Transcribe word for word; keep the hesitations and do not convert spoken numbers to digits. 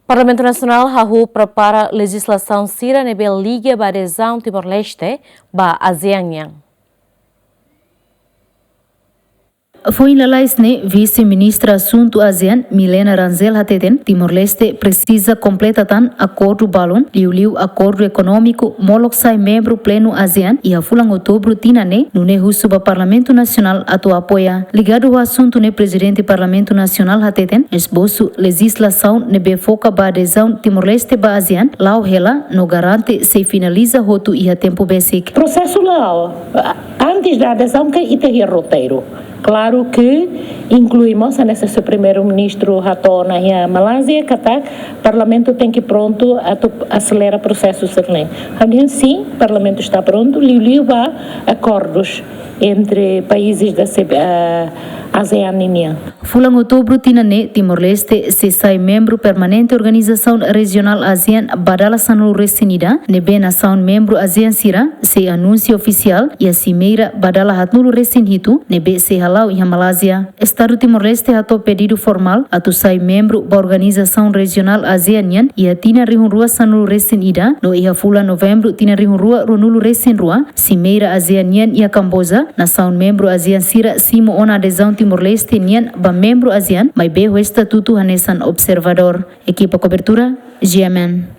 Parlamentu Nasionál hahú prepara lejizlasaun sira ne'ebé liga ba adezaun Timor-Leste ba ASEAN nian. Foin lalais ne'e, Vise-Ministra Asuntu ASEAN, Milena Rangel hateten, Timor-Leste presiza kompleta tan akordu balun, liuliu akordu ekonómiku, molok sai membru plenu ASEAN iha fulan Outubru tinan ne'e, nune'e husu ba Parlamentu Nasionál atu apoia. Ligadu ho asuntu ne'e, Prezidente Parlamentu Nasionál hateten, esbosu lejizlasaun ne'ebé foka ba adezaun Timor-Leste ba ASEAN la'o hela no garante sei finaliza hotu iha tempu besik. Prosesu la'o, antes da adezaun ke ita iha roteiru. Klaru ke inklui mós hanesan Primeiru-Ministru hato'o ona iha Malázia, katak Parlamentu tenke prontu atu aselera prosesu sira-ne'e. Ha'u dehan sin, Parlamentu está prontu, liuliu ba akordus entre países da C B, eh, ASEAN nian. Fulan Outubru tinan ne'e, Timor-Leste sei sai membru permanente Organizasaun Rejionál ASEAN ba dala sanulu-resin-ida, ne'ebé nasaun membru ASEAN sira sei anunsia ofisiál iha simeira ba dala haatnulu-resin-hitu, ne'ebé sei hala'o iha Malázia. Estadu Timor-Leste hato'o pedidu formál atu sai membru ba Organizasaun Rejionál ASEAN nian iha tinan rihun rua sanulu-resin-ida, no iha fulan Novembru tinan rihun rua ruanulu-resin-rua, simeira ASEAN nian iha Kamboja, nasaun membru ASEAN sira simu ona adezaun Timor-Leste nian ba membru ASEAN, maibé ho estatutu hanesan observadór. Ekipa kobertura, G M N.